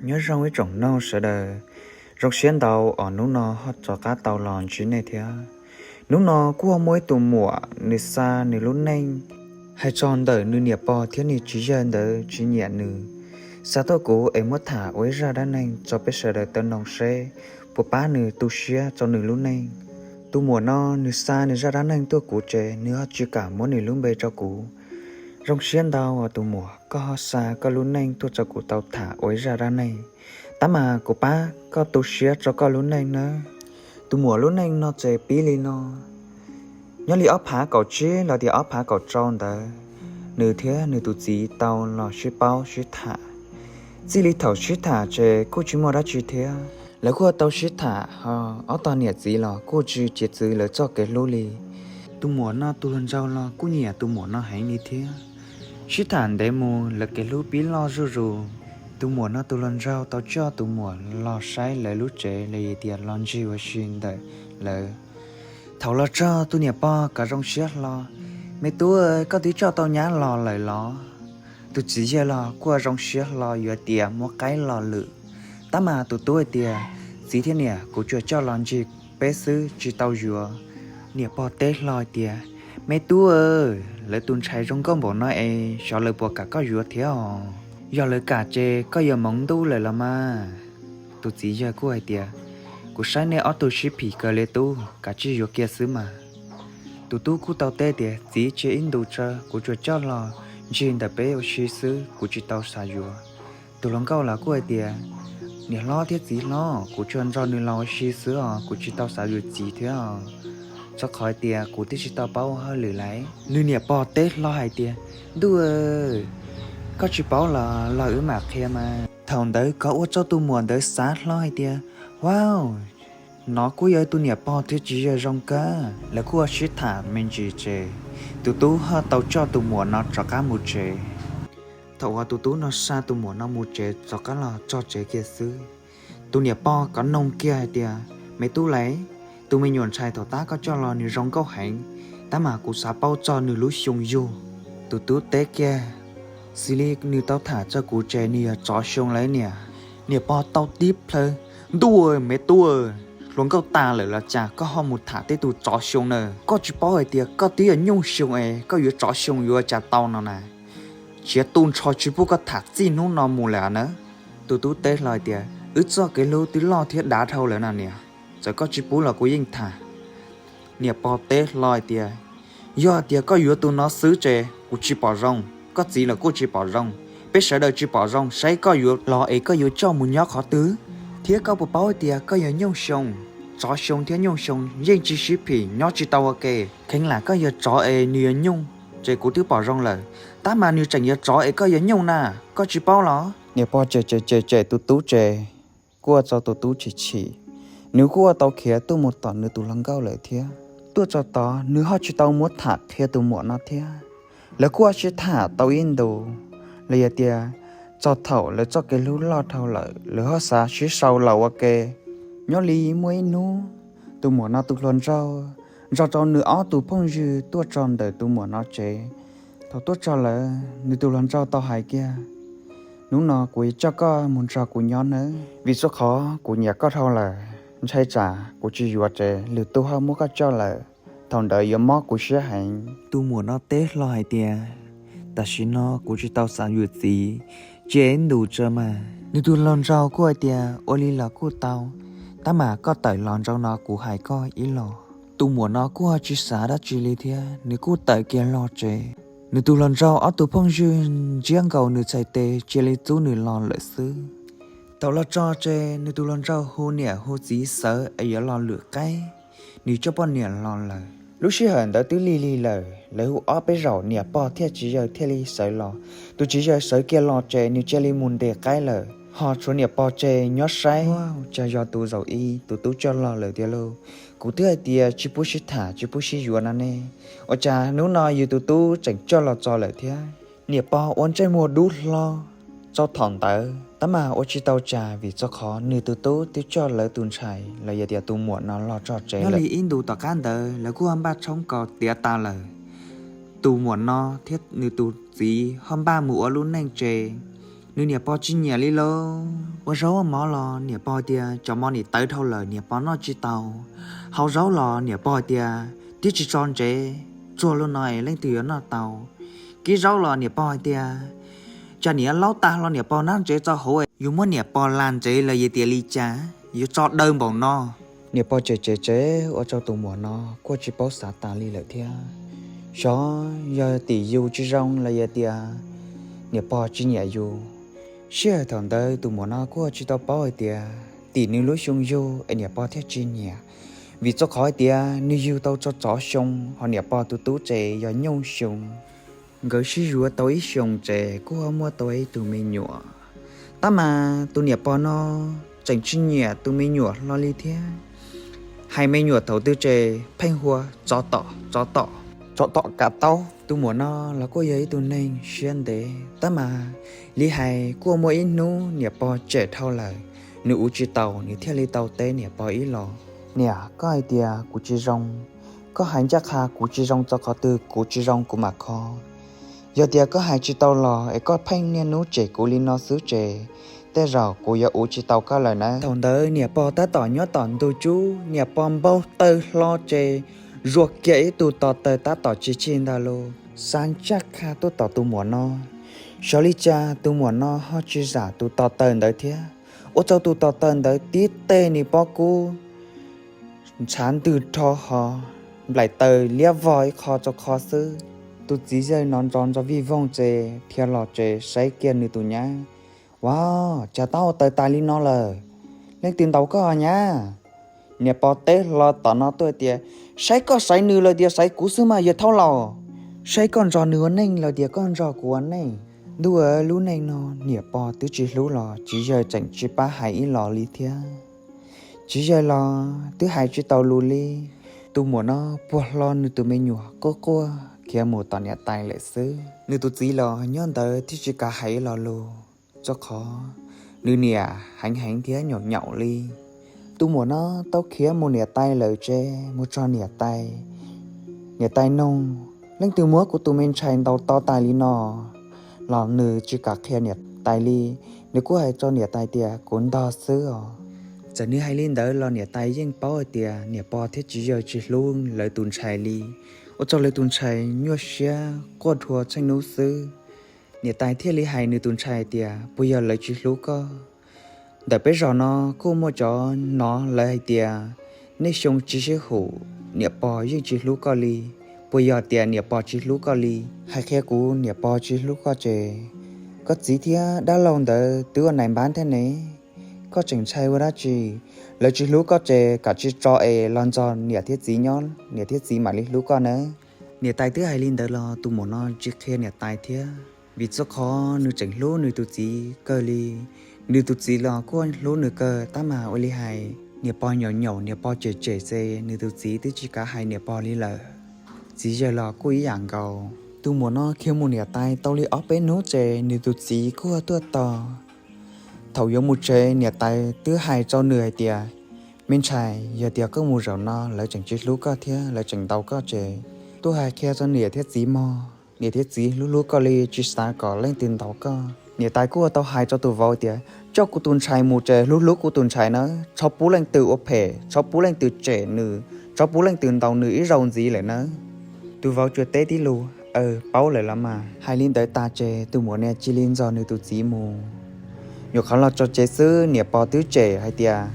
Nyob zoo ib tsoom noog sawv daws, zoo siab ntau uas hnub no ho rov qab tau los ntsib nej thiab. Hnub no kuj ho muaj ib tug muam nws xa nws lub neej, hais txog ntawm nws niam pog thiab nws txiv yawg ntawd tsis nyiam nws, xa tuaj kuv es muab tham ua ib zaj dab neeg rau peb sawv daws tau noog seb puas pab nws tu siab rau nws lub neej. Tus muam no nws xa nws zaj dab neeg tuaj kuv ces nws ho tsis kam muab nws lub npe rau kuv. Zoo siab ntau uas tus muam koj ho xa koj lub neej tuaj rau kuv tau tham ua ib zaj dab neeg, tab mas kuv pab koj tu siab rau koj lub neej nawb. Tus muam lub neej no ces pib li no. Nyob li ob phav kaum tsib los tias ob phav kaum rau ntawd, nws thiab nws tus txiv tau los sib paub sib tham. Txij li thaum sib tham ces kuj tsis muaj dab tsi thiab, lawv kuj tau sib tham ho ob tog niam txiv los kuj tsis cia txwv lawv txoj kev hlub li. Tus muam no tus hluas nraug los kuj nyiam tus muam no heev li thiab. Sib tham ntev mus lawv kev hlub pib loj zuj zus. Tus muam no tus hluas nraug tau coj tus muam los saib lawv lub tsev los yog tias los ncig ua si ntawm lawv. Thaum los txog tus niam pog kuj zoo siab hlo, Me tub, koj twb coj tau nyab los lawm los? Tus txiv yawg los kuj zoo siab hlo yuav tias muab qaib los lwm, tab mas tus tub hais tias, Txiv thiab niam, kuv tsuas coj los ncig peb xwb tsis tau yuav. Niam pog teb hlo hais tias, Me tub, lawv tus ntxhais zoo nkauj npaum no es xyov lawv puas kam koj yuav thiab os. Yog lawv kam ces koj yuav hmoov ntuj lawm los mas. Tus txiv yawg kuj hais tias, Kuv saib nej ob tug sib phim kawg li tub, kav tsij yuav kiag xwb mas. Tus tub kuj tau teb tias, Txiv, cia ib ntus tso, kuv tsuas coj los ncig ntawm peb ua si xwb, kuv tsis tau xav yuav. Tus hluas nkauj los kuj hais tias, Niam hlob thiab txiv hlob, kuv tsuas nrog nws los ua si xwb os, kuv tsis tau xav yuav txiv thiab os, rau qhov hais tias kuv twb tsis tau paub hauj lwm lawm. Nws niam pog teb hlo hais tias, Ntuj, koj tsis paub los los wb mam qhia mas. Thaum ntawd kuj ua rau tus muam ntawd xav hlo hais tias, Wow, nov kuj yog tus niam pog thiab txiv yawg zoo kawg. Lawv kuj ua sib tham me ntsis ces tus tub ho tau coj tus muam no rov qab mus tsev. Thaum uas tus tub no xa tus muam no mus tsev rov qab los txog tsev kiag xwb, tus niam pog kuj noog kiag hais tias, Me tub lauj, tus me nyuam ntxhais thaum tab koj coj los nws zoo nkauj heev, tab mas kuv xav paub txog nws lub xyoo yug. Tus tub teb kiag, Xws li nws tau tham rau kuv ces nws yog tsov xyoo lawm niam. Niam pog tau tib plhaw, Ntuj, me tub, hluas nkauj tas lawm los cas koj ho mus tham tej tus tsov xyoo na? Koj tsis paub hais tias koj twb yog nyuj xyoo es koj yuav tsov xyoo yuav cas tau no na? Tsiav tu nrho tsis pub koj tham txij hnub no mus lawm na. Tus tub teb hlo hais tias, Wb txoj kev hlub twb loj thiab dav dhau lawm no niam, txawm koj tsis pub los kuv yeej tham. Niam pog teb hlo hais tias, Yog tias koj yuav tus no xwb ces kuv tsis pom zoo, koj txiv los kuj tsis pom zoo, peb sawv daws tsis pom zoo, saib koj yuav los es koj yuav coj mus nyob qhov twg? Thiab koj puas paub hais tias koj yog nyuj xyoo, tsov xyoo thiab nyuj xyoo yeej tsis sib phim, nyob tsis tau ua ke. Kheev lam koj yog tsov es nws yog nyuj, ces kuv twb pom zoo lawm, tab mas nws tseem yog tsov es koj yog nyuj na, koj tsis paub los? Niam pog cem cem cem cem tus tub ces kuj ua rau tus tub chim chim, nws kuj ua tau khiav tuaj mus tom nws tus hluas nkauj lawm thiab. Tuaj txog tod nws ho tsis tau muab tham qhia tus muam no thiab. Lawv kuj ua sib tham tau ib ntus, los yog tias txog thaum lawv txoj kev hlub loj dhau lawm, lawv ho xav sib sau los ua ke. Nyob li muaj ib hnub, tus muam no tus hluas nraug nrog rau nws ob tug phooj ywg tuaj txog ntawm tus muam no tsev. Thaum tuaj txog lawm, nws tus hluas nraug tau hais kiag, Hnub no kuv yuav coj koj mus nrog kuv nyob nawb, vim txhua qhov kuv nyiam koj dhau lawm. Ntshai tsam kuv tsis yuav ces lwm tus ho muab koj coj lawm, thaum ntawd yuav mob kuv siab heev. Tus muam no teb hlo hais tias, Tam sim no kuv tsis tau xav yuav txiv, tsiav ib ntus tso mas. Nws tus hluas nraug kuj hais tias, Ua li los kuj tau, tab mas koj tawm los nraud no kuv hais koj ib los. Tus muam no kuj ho tsis xav dab tsi li thiab, nws kuj tawm kiag los tsev. Nws tus hluas nraug ob tug phooj ywg ntsiab nkaus nws txhais tes cia li txub nws los lawm xwb. Thaum los txog tsev, nws tus hluas nraug hu niam hu txiv sawv es yuav los lwm qaib, nws coj poj niam los lawm. Lub sij hawm ntawd twb lig lig lawm, lawv hu ob peb zaug niam pog thiab txiv yawg thiaj li sawv los. Tus txiv yawg sawv kiag los tsev, nws cia li mus ntes qaib lawm, ho tshuav niam pog tsev nyob saib. Cas yog tus zaum ib tus tub coj los lawm tiag lauj? Kuv twb hais tias tsis pub sib tham tsis pub sib yuav no ne, ua cas hnub no yus tus tub tseem coj los txog lawm thiab? Niam pog ua ntsej muag dub hlo rau thaum ntawd, tab mas ua tsis tau cas vim txog qhov nws tus tub twb coj lawv tus ntxhais los yog tias tus muam no los txog tsev lawm. Nyob li ib ntus tom qab ntawd lawv kuj ho npaj tshoob kos tiav tas lawm. Tus muam no thiab nws tus txiv ho npaj mus ua lub neej tsev. Nws niam pog tsis nyiam li lauj. Ua zaub ua mov los niam pog tias cov mov nim tawv dhau lawm niam pog noj tsis tau. Hau zaub los niam pog tias twb tsis tso ntsev, txuag lub no es leej twg yuav noj tau. Kib zaub los niam pog hais tias tsam niam laub tag los niam pog nab ntsev txo hauv, yus muab niam pog la ntsev los yog tias li cas, yuav tso daw npaum no. Niam pog tsem tsem tsem ua rau tus muam no kuj tsis paub xav tas li lawm thiab. Xyov yog tim yus tsis zoo los yog tias niam pog tsis nyiam yus. Sij hawm thaum ntawd tus muam no kuj tsis tau paub hais tias tim nws lub xyoo yug es niam pog thiaj tsis nyiam, vim txoj qhov hais tias nws yug tau tso tsov xyoo, ho niam pog tus tub ces yog nyooj xyoo. Nkawd sib yuav tau ib xyoos ces kuj muaj tau ib tug me nyuam, tab mas tus niam pog no tseem tsis nyiam tus me nyuam hlo li thiab. Hais me nyuam thaum twg ces pheej hu ua tsov tom, tsov tom, tsov tom kav taub. Tus muam no los kuj yog ib tug neeg siab ntev, tab mas li hais kuj muaj ib hnub niam pog tsem dhau lawm, nws ua tsis taus, nws thiaj li tau teb niam pog ib los. Niam, koj hais tias kuv tsis zoo, koj hais ncaj qha kuv tsis zoo txog qhov twg, kuv tsis zoo kuv mam kho. Yog tias koj hais tsis tau los es koj pheej niaj hnub tsem kuv li no xwb ces tej zaum kuv yuav ua tsis tau koj lawm nawb. Thaum ntawd niam pog tab tom nyob tom ntug cub, niam pog npau taws hlo ces zuas kiag ib tug to taw tab tom tsis tshij ntag lauj. Xav ncaj qha tuaj tom tus muam no, xyov li cas tus muam no ho tsis zam tus to taw ntawd thiab, ua rau tus to taw ntawd tib teg nws pob kub ntshav ntws rho ho nplaim taws liab vog ib qho rau qho xwb. Tus txiv yawg no ntso ntso vij voog ces dhia los ces saib kiag nws tus nyab. Ua cas tab ua taws tas li no lawm? Leej twg ntaus koj nyab? Niam pog teb hlo tom no tuaj tias, saib koj saib nws lawm tias saib kuv xwb mas yawg thauj laus. Saib koj nrog nws ua neej lawm tias koj nrog kuv ua neej. Ntuj, lub neej no niam pog twb tsis hlub los txiv yawg tseem tsis pab hais ib los li thiab. Txiv yawg los twb hais tsis tau lus li. Tus muam no puag hlo nws tus me nyuam quaj quaj khiav mus tom niam tais lawm xwb. Nws tus txiv los nyob ntawd thiaj tsis kam hais ib los lus, rau qhov nws niam heev heev thiab nyaum nyaum li. Tus muam no tau khiav mus niam tais lawm ces mus txog niam tais, niam tais noog, leej twg muab kuv tus me ntxhais ntaus to tas li no? Los nws tsis kam qhia niam tais li, nws kuj hais rau niam tais tias kuv ntog xwb os. Txawm nws hais li ntawd los niam tais yeej paub hais tias niam pog thiab txiv yawg tsis hlub lawv tus ntxhais li, ua rau lawv tus ntxhais nyuaj siab quaj dhua tsheej hnub xwb. Niam tais thiaj li hais nws tus ntxhais tias puas yog lawv tsis hlub koj? Ntawm peb zos no kuj muaj cov hnov lawv hais tias nej xyoo tsis sib haum, niam pog yeej tsis hlub koj li. Puas yog tias niam pog tsis hlub koj li? Hais qhia kuv niam pog tsis hlub koj ces koj txiv thiab dab laug ntawd twb ua nais npab thiab ne, koj tseem ntshai ua dab tsi? Lawv tsis hlub koj ces kam tsis tso es los nrog niam thiab txiv nyob, niam thiab txiv mam li hlub koj nawb. Niam tais twb hais li ntawd los tus muam no tsis qhia niam tais thiab, vim txoj qhov nws tseem hlub nws tus txiv kawg li. Nws tus txiv los kuj hlub nws kawg, tab mas ua li hais niam pog nyaum nyaum niam pog tsem tsem ces nws tus txiv twb tsis kav hais niam pog li lawm. Txiv yawg los kuj ib yam nkaus. Tus muam no khiav mus niam tais tau li ob peb hnub ces nws tus txiv kuj tuaj tos. Thaum yuav mus tsev niam tais twb hais rau nws hais tias, me ntxhais, yog tias koj mus zaum no lawv tseem tsis hlub koj thiab lawv tseem ntaus koj ces tuaj hais qhia rau niam thiab txiv mog, niam thiab txiv hlub hlub koj li tsis xav kom leej twg ntaus koj. Niam tais kuj tau hais rau tus vauv tias, coj kuv tus ntxhais mus ces hlub hlub kuv tus ntxhais nawb, txhob pub leej twg ua phem, txhob pub leej twg tsem nws, txhob pub leej twg ntaus nws ib zaug ntxiv lawm nawb. Tus vauv tsuas teb tib lus, aw, paub lawm los mas. Hais li ntawd tas ces tus muam niam cia li nrog nws tus txiv mus. Nyuam qhuav los txog tsev xwb niam pog twb tsem hais tias,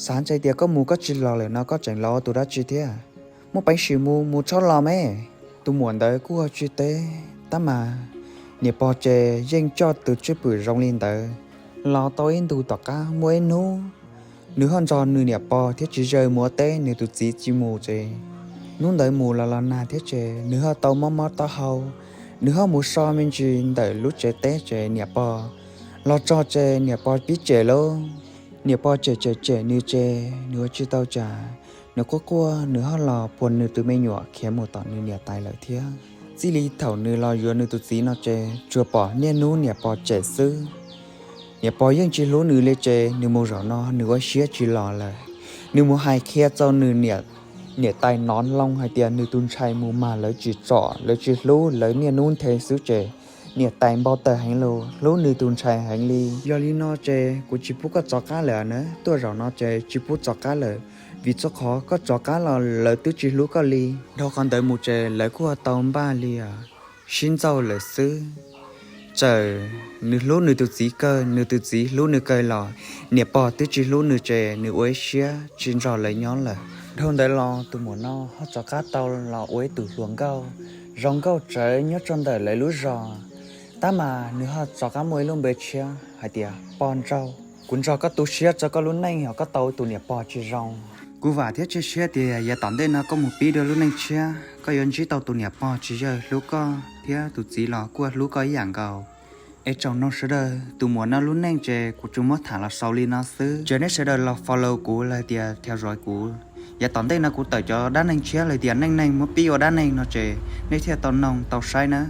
xav ntshe tias koj mus koj tsis los lawm no koj tseem los ua tus dab tsi thiab? Muaj peev xwm mus, mus txhob los me. Tus muam ntawd kuj tsis teb, tab mas niam pog ces yeej coj tus tswj pwm zoo li ntawd. Los tau ib ntus tom qab muaj ib hnub, nws ho nrog nws niam pog thiab txiv yawg mus ua teb, nws tus txiv tsis mus ces hnub ntawd mus los los nag thiab ces nws ho tau mob mob taub hau. Nws ho mus so me ntsis ntawm lub tsev teb ces niam pog los txog ces niam pog pib tsem lauj. Niam pog tsem tsem tsem nws ces nws ua tsis tau tsam, nws quaj quaj nws ho los puag nws tus me nyuam khiav mus tom nws niam tais lawm thiab. Txij li thaum nws los yuav nws tus txiv no ces tsuas pom niaj hnub niam pog tsem xwb. Niam pog yeej tsis hlub nws li ces nws mus zaum no nws ua siab tsis los lawm. Nws mus hais qhia rau nws niam tais nov loo hais tias nws tus ntxhais mus mas lawv tsis tsom, lawv tsis hlub, lawv niaj hnub nthe xwb ces Niam tais npau taws heev los hlub nws tus ntxhais heev li. Yog li no ces kuv tsis pub koj rov qab lawm na, tuaj zaum no ces tsis pub rov qab lawm, vim txhua qhov koj rov qab los lawv twb tsis hlub koj li. Dhau qhov ntawd mus ces lawv kuj tau npaj li sib ntxaug lawm xwb. Txawm nws hlub nws tus txiv kawg, nws tus txiv hlub nws kawg los niam pog twb tsis hlub nws ces nws ua ib siab tsis nrog lawv nyob lawm. Dhau ntawd los tus muam no ho rov qab tau los ua ib tug hluas nkauj, zoo nkauj tsawv nyob rau ntawm lawv lub zos. Tab mas nws ho rov qab muaj ib lub npe tshiab hais tias Poj Nrauj. Kuv nrog koj tu siab rau koj lub neej, yog koj tau tus niam pog tsis zoo. Kuv vam thiab cia siab tias yav tom ntej no koj mus pib dua lub neej tshiab, koj yuav ntsib tau tus niam pog tsis yawg hlub koj thiab tus txiv los kuj hlub koj ib yam nkaus. Es tsoom mloog sawv daws, tus muam no lub neej ces kuv tsuas muab tham los xaus li no xwb. Ces nej sawv daws los follow kuv los tias theo dõi kuv, yav tom ntej no kuv tawm cov dab neeg tshiab los tias neej neeg muab pib ua dab neeg no ces nej thiaj tau noog tau saib na.